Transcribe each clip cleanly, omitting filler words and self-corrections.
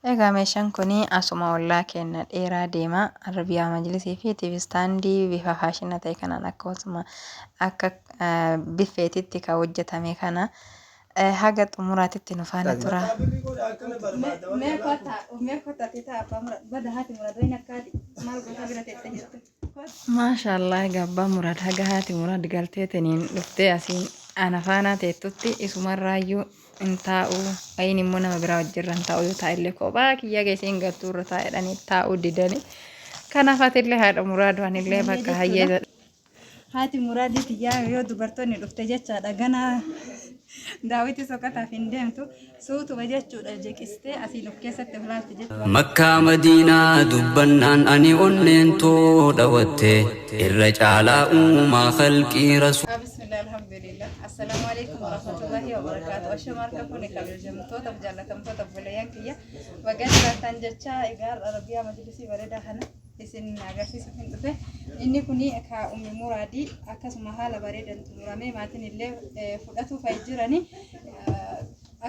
Egaa meeshaan kun asuma ollaa keenna dheeraa deema. Arabiyaa majlisii fi TV istaandii bifa faashina ta'e kanaan akkasuma akka biffeetitti kan hojjetame kana haga xumuraatitti nu faana tura. Mee kottaa mee kottaa teetaa abbaa mura bada haati mura doyin akkaati maal goota bira teette jirtu. Maashaallah egaa abbaa muraad haga haati muraad galteetiniin dhuftee asiin ana faanaa teettutti isumarraayyuu hin taa'u. Ayin immoo nama biraa wajjirra hin taa'u yoo taa'ellee kophaa kiyya geessee hin galtuu irra taa'edhanii taa'uu didanii. Kanaaf atillee haadha muraadu anillee bakka hayyee jedha. Haati muraadii tiyyaa yoo dubartoonni dhufte jechaadha ganaa daawwitii soqataaf hin deemtu suutuma jechuudha jeqistee asiin of keessatti of laalti jechuudha. Makkaa Madiinaa dubbannaan ani onneen too dhawatte irra caalaa uumaa khalqii rasu. Bismillah alhamdulillah. Assalaamu alaikum warahmatullahi wabarakatuh. Ashama harka fuune kabajamtoota fi jaallatamtoota obboleeyyan kiyya. Baga jiraattan jecha egaa Arabiyaa majlisii bareedaa kana isin agarsiisuuf hin dhufe. Inni kuni ka ummi muraadii akkasuma haala bareedan xumuramee maatiin illee fudhatuu fa'i jirani.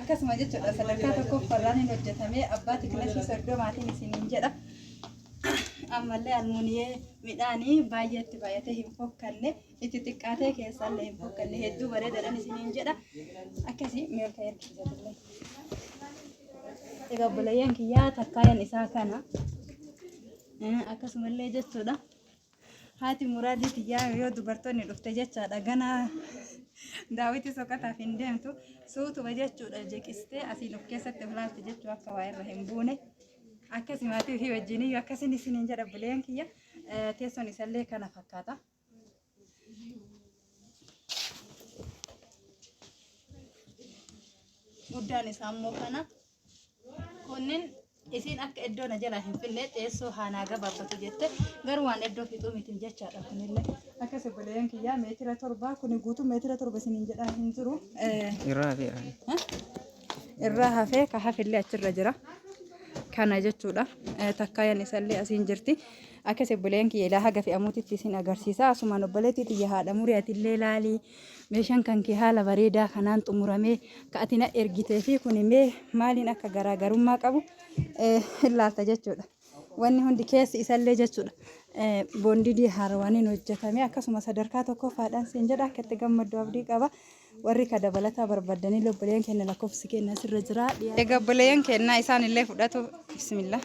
Akkasuma jechuudha sadarkaa tokkoffaarraan hin hojjetamee abbaa tiknasii 30n isiniin jedha. Ammallee almuuniyee midhaanii baay'ee itti baay'atee hin fokkanne. Itti xiqqaatee keessaallee hin fokkanne hedduu bareedaadhaan isiniin jedha. Akkasii mee ol ka'ee harkisiisatillee. Egaa obboleeyyan kiyyaa takkaayan isaa kana. Akkasumallee jechuudha. Haati muraadii tiyyaa yoo dubartoonni dhufte jechaadha ganaa daawwitii soqataaf hin deemtu suutuma jechuudha jeqistee asiin of keessatti of laalti jechuu akka waa irra hin buune. Akkasi maatii ofii wajjiniyyuu akkasiin isiniin jedha obboleeyyan kiyya. Teessoon isallee kana fakkaata. Guddaan isaa immoo kana. Kunnin isiin akka iddoo na jalaa hin finne teessoo haanaa gabaabbatu jette garuu waan iddoo fixuu miti jechaadha kunillee. Akkas obboleeyyan kiyyaa meetira 7 kuni guutuu meetira 7 isiniin jedhaa hin jiru. Irraa hafeera. Irraa hafee ka hafillee achirra jira. Kana jechuudha. Takkaayan isallee asiin jirti. Akkas obboleeyyan kiyya ilaa haga fe'amuutitti isin agarsiisa. Asumaan obboleettii tiyya haadha murii atillee laalii meeshaan kan kee haala bareedaa kanaan xumuramee ka ati na ergitee fi kuni mee maaliin akka garaagarummaa qabu hin laalta jechuudha. Wanni hundi keessi isallee jechuudha. Boondidii haarawaaniin hojjetame akkasuma sadarkaa tokkoffaadhaan siin jedha akka itti gammaddu abdii qaba. Warri ka dabalataa barbaaddanii obboleeyyan keenya lakkoofsi keenya asirra jira. Egaa obboleeyyan keenya isaan illee fudhatu bismillah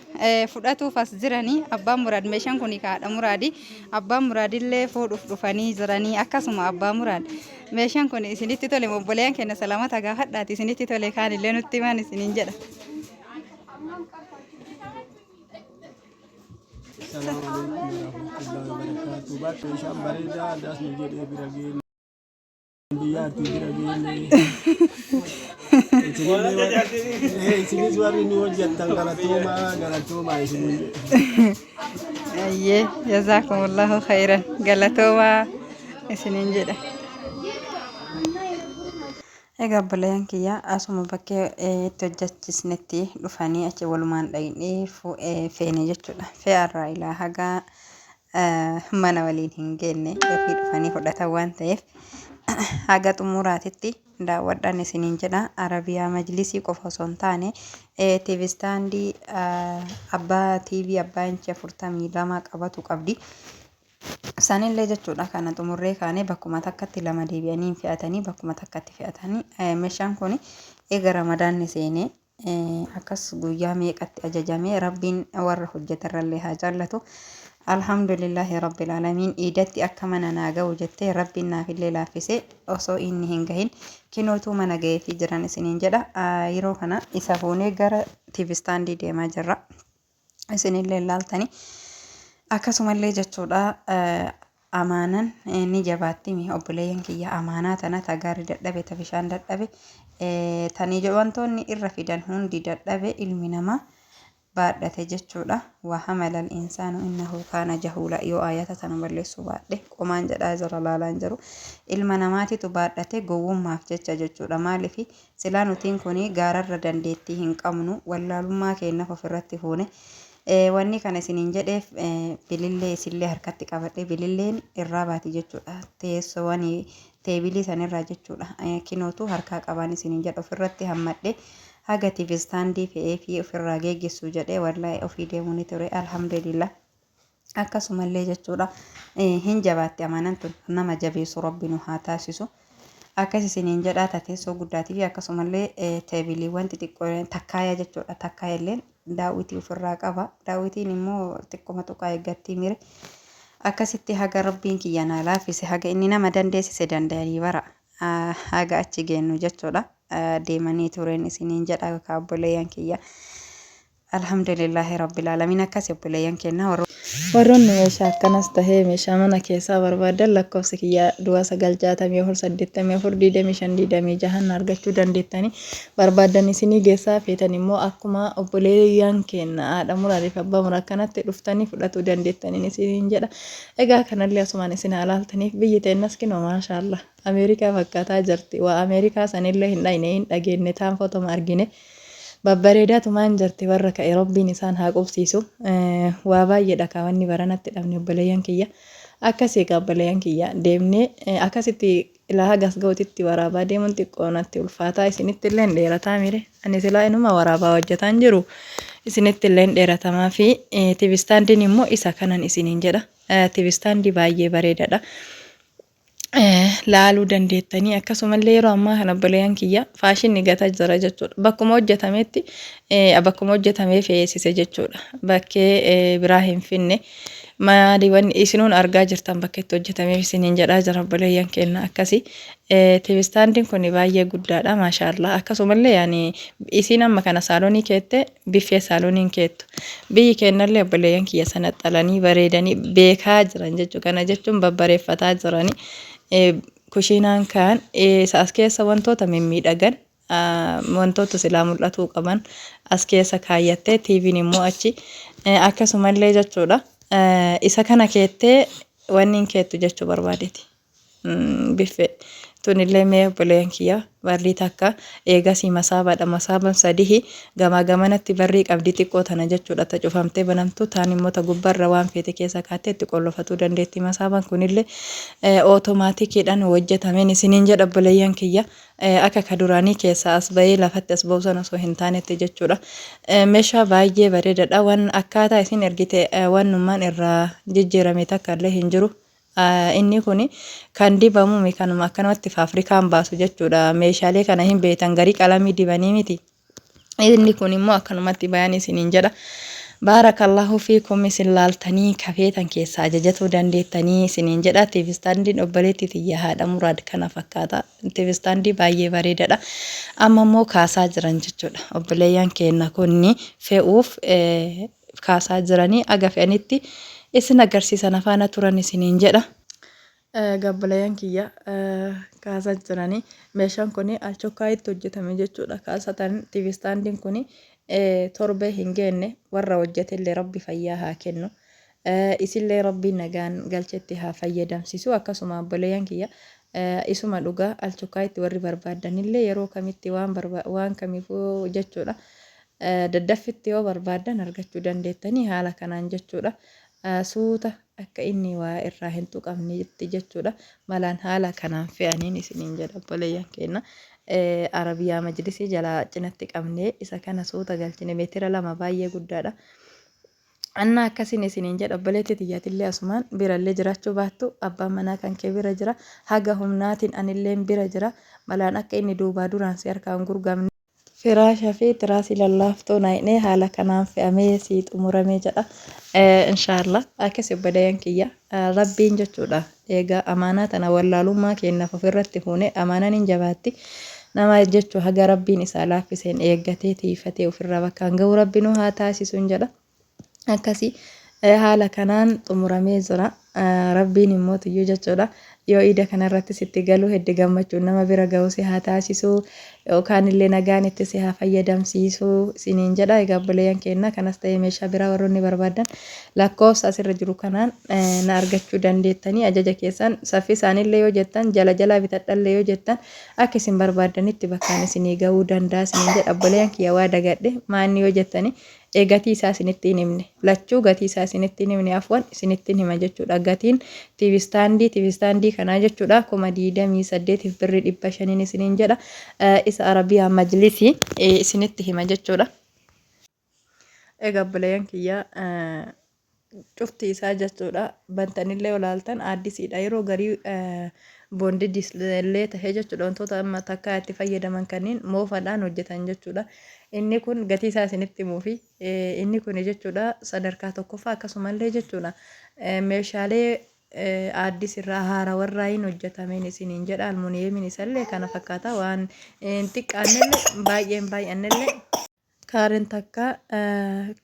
fudhatuuf as jiranii abbaan muraad meeshaan kun ka haadha muraadi abbaan muraad illee fuudhuuf dhufanii jiranii akkasuma abbaa muraad meeshaan kun isinitti tole obboleeyyan keenya salaamata gaafadhaati isinitti tole kaan illee nutti himan isiniin jedha. Salaamu alaikum warahmatullahi wabarakatuh. Bakka meeshaan bareedaa daas nu jedhee bira geenne. Biyyaatti bira geenne. Isinis warri nu hojjettan galatoomaa galatoomaa isiniin jedhe. Ayyee jazaakumullahu khayran galatoomaa isiniin jedha. Egaa obboleeyyan kiyya asuma bakkee itti hojjechisnetti dhufanii achi walumaan dhaqnee feene jechuudha. Fe'arraa ilaa haga mana waliin hin geenne ofii dhufanii fudhatan waan ta'eef haga xumuraatitti daawwadhaan isiniin jedha. Arabiyaa majlisii qofa osoo hin taane TV istaandii abbaa TV abbaa inchi 42 qabatu qabdi. Sanillee jechuudha kana xumurree kaanee bakkuma takkatti lama deebi'anii hin fe'atanii bakkuma takkatti fe'atanii meeshaan kun eega ramadaanni seenee akkas guyyaa meeqatti ajajame rabbiin warra hojjetarrallee haa jaallatu. Alhamdulillahi rabbil aalamiin iidatti akka mana naa ga'u jettee rabbiin naafillee laaffise osoo inni hin gahin kinootuu mana ga'eefii jiran isiniin jedha. Yeroo kana isa fuunee gara TV istaandii deemaa jirra. Isinillee laaltanii akkasumallee jechuudha amaanan ni jabaattimi obboleeyyan kiyya amaanaa tana ta gaarri dadhabe ta bishaan dadhabe tani wantoonni irra fidan hundi dadhabe ilmi namaa baadhate jechuudha. Wa hamala al-insaanu innahu kaana jahuula yoo aayata tana balleessuu baadhe qomaan jedhaa jira laalaan jiru ilma namaatitu baadhate gowwummaaf jecha jechuudha. Maalifi silaa nutiin kuni gaararra dandeettii hin qabnu wallaalummaa keennaf ofirratti fuune. Wanni kana isiniin jedheef bilillee isillee harkatti qabadhe bililleen irraa baati jechuudha. Teessoowwan teebilii sanirraa jechuudha. Kinootu harkaa qabaan isiniin jedha ofirratti hammadhe. Haga TV istaandii fe'eefii ofirraa geeggessu jedhee wallaahi ofii deemuu ni ture. Alhamdulillah. Akkasumallee jechuudha hin jabaatti amanan tun nama jabeessu rabbi nu haa taasisu. Akkas isiniin jedhaa ta teessoo guddaatii fi akkasumallee teebiliiwwan xixiqqoo takkaayaa jechuudha. Takkaaya illee daawwitii ofirraa qaba. Daawwitiin immoo xiqqoma tuqaa eeggattii mire. Akkasitti haga rabbiin kiyya naa laaffise haga inni nama dandeessise danda'anii bara haga achi geennu jechuudha. Deemanii tureen isiniin jedha ka obboleeyyan kiyya. Alhamdulillaahi Rabbil Aalamiin akkasi obboleeyyan keenna warro. Warroonni meeshaa akkanas tahee meeshaa mana keessaa barbaaddan lakkoofsa kiyya duwwaa 9 64 84 25 26 na argachuu dandeettani. Barbaaddan isinii geessaa feetan immoo akkuma obboleeyyan keenna haadha muraadii fi abbaa muraa akkanatti dhuftanii fudhatuu dandeettaniin isiniin jedha. Egaa kanallee asumaan isin haa laaltaniif biyyi teennas kinoo maashaallah Ameerikaa fakkaataa jirti. Waa Ameerikaa sanillee hin dhayne hin dhageenne taan fotoma argine. Babbareedaa tumaan jirti warra ka'e Rabbiin isaan haa qubsiisu. Waa baay'eedha kaa wanni baranatti dhabne obboleeyyan kiyya. Akkasii egaa obboleeyyan kiyya deemnee akkasitti ilaa hagas ga'utitti waraabaa deemuun xiqqoo natti ulfaataa isinitti illee hin dheerataa mire. Ani silaa inuma waraabaa hojjetaan jiru isinitti illee hin dheeratamaa fi tivistaandiin immoo isa kanan isiniin jedha. Tivistaandii baay'ee bareedaadha. Laaluu dandeettanii akkasumallee yeroo ammaa kana obboleeyyan kiyya faashinni gataa jira jechuudha. Bakkuma hojjetametti bakkuma hojjetamee feesise jechuudha. Bakkee biraa hin finne. Maali wanni isinuun argaa jirtan bakka itti hojjetameef isiniin jedhaa jira obboleeyyan keenya akkasi. Tivistaandiin kun baay'ee guddaadha maashaallah. Akkasumallee yaani isiin amma kana saalonii keette biffee saaloniin keettu. Biyyi keennallee obboleeyyan kiyya sanaxxalanii bareedanii beekaa jiran jechuudha. Kana jechuun babbareeffataa jiranii. Kushiinaan kaan isa as keessa wantoota mimmiidhagan wantoota silaa mul'atuu qaban as keessa kaayyattee TV'n immoo achi akkasumallee jechuudha. Isa kana keettee wanni hin keettu jechuu barbaadeeti. Biffee tunillee mee obboleeyyan kiyya barrii takka eegasii masaabaadha masaaban sadihi gamaa gamanatti barrii qabdi xiqqoo tana jechuudha ta cufamtee banamtu taan immoo ta gubbarra waan feete keessa kaattee itti qollofatuu dandeetti masaaban kunillee ootomaatikiidhaan hojjetameen isiniin jedha obboleeyyan kiyya akka ka duraanii keessaa as bahee lafatti as ba'u sana osoo hin taanetti jechuudha. Meeshaa baay'ee bareedaadha waan akkaataa isin ergite wannummaan irraa jijjiirame takka illee hin jiru. Inni kun kan dibamumi kanuma akkanumatti faafrikaan baasu jechuudha. Meeshaalee kana hin beektan garii qalamii dibanii miti. Inni kun immoo akkanumatti bayan isiniin jedha. Baarakallahu fiikum isin laaltanii kafeetan keessaa ajajatuu dandeettanii isiniin jedha. TV istaandiin obboleetti tiyya haadha muraad kana fakkaata. TV istaandii baay'ee bareedadha. Amma immoo kaasaa jiran jechuudha. Obboleeyyan keenna kunni fe'uuf kaasaa jiranii aga fe'anitti isin agarsiisa na faana turan isiniin jedha. Gabbalayan kiyya kaasaa jiranii meeshaan kun alchokkaayitti hojjetame jechuudha. Kaasatan TV istaandiin kun torbee hin geenne warra hojjetellee rabbi fayyaa haa kennu. Isillee rabbiin nagaan galchetti haa fayyadamsiisu. Akkasuma obboleeyyan kiyya isuma dhugaa alchokkaayitti warri barbaaddanillee yeroo kamitti waan waan kamiifuu jechuudha. Daddaffitti yoo barbaaddan argachuu dandeettanii haala kanaan jechuudha. Suuta akka inni waa irraa hin tuqamnetti jechuudha. Malaan haala kanaan fe'aniin isiniin jedha obboleeyyan keenya. Arabiyaa majlisii jalaa cinatti qabnee isa kana suuta galchine meetira 2 baay'ee guddaadha. Anna akkasin isiniin jedha obboleetti tiyyatillee asumaan birallee jiraachuu baattu abbaan manaa kan kee bira jira haga humnaatiin anilleen bira jira malaan akka inni duubaa duraan si harkaa hin gurgamne. Firaasha fi tiraasii lallaaftoo naayinee haala kanaan fe'amee sii xumuramee jedha. Inshaallah akkasi obboleeyyan kiyya rabbiin jechuudha. Egaa amaanaa tana wallaalummaa keennaaf ofirratti fuune amaanaan hin jabaatti. Nama jechuu haga rabbiin isaa laaffiseen eeggatee tiiyfatee ofirraa bakkaan ga'u rabbi nu haa taasisuun jedha. Akkasi haala kanaan xumuramee jira. Rabbiin immoo tuyyuu jechuudha. Yoo iida kanarratti sitti galuu heddi gammachuun nama bira ga'u si haa taasisu yookaan illee nagaan itti si haa fayyadamsiisu isiniin jedha. Egaa obboleeyyan keenya kanas ta'ee meeshaa biraa warroonni barbaadan lakkoofsa asirra jiru kanaan na argachuu dandeettanii ajaja keessan saffisaanillee yoo jettan jala jalaa bitadhallee yoo jettan akka isin barbaaddanitti bakkaan isinii ga'uu danda'a isiniin jedha. Obboleeyyan kiyya waa dagadhe maanni yoo jettanii gatii isaa isinitti hin himne. Lachuu gatii isaa isinitti hin himne afwan isinittin hima jechuudha. Gatiin TV istaandii TV istaandii kanaa jechuudha 28,500 birrii 500n isiniin jedha. Isa Arabiyaa Majlisii isinitti hima jechuudha. Egaa obboleeyyan kiyya cufti isaa jechuudha bantanillee olaaltan aaddisiidha yeroo garii boondidis illee tahee jechuudha wantoota amma takkaa itti fayyadaman kanneen moofadhaan hojjetan jechuudha inni kun gatii isaa isinitti himuufi inni kun jechuudha sadarkaa tokkoffaa akkasumallee jechuudha meeshaalee aaddis irraa haarawarraayin hojjetameen isiniin jedha almuniyeemiin isallee kana fakkaata waan hin xiqqaannellee baay'een baay'annellee Kaaren takka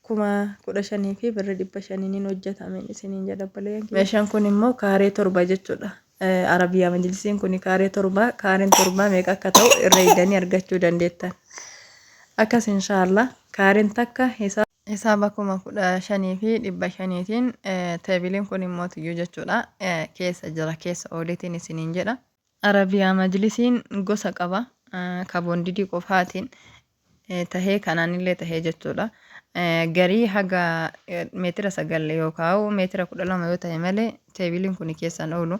15,000 fi birri 500niin hojjetameen isiniin jedha obboleeyyan kiyya. Meeshaan kun immoo kaaree 7 jechuudha. Arabiyaa majlisiin kun kaaree 7 kaareen 7 meeqa akka ta'u irra eegdanii argachuu dandeettan. Akkas inshaallah kaareen takka hisaaba 15,500tiin teebiliin kun immoo tiyyuu jechuudha keessa jira keessa ooletiin isiniin jedha. Arabiyaa majlisiin gosa qaba ka bondidii qofaatiin tahee kanaanillee tahee jechuudha. Garii haga meetira 9 yookaan meetira 12 yoo tahe malee teebiliin kun keessan oolu.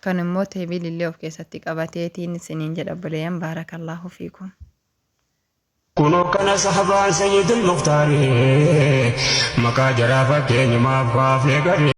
Kan immoo teebiliillee of keessatti qabateetiin isiniin jedha obboleeyyan baarakallaahu fiikum. Kunoo kana sahabaan sayyidul muktaari maqaa jaraa fakkeenyumaaf kaafne gari.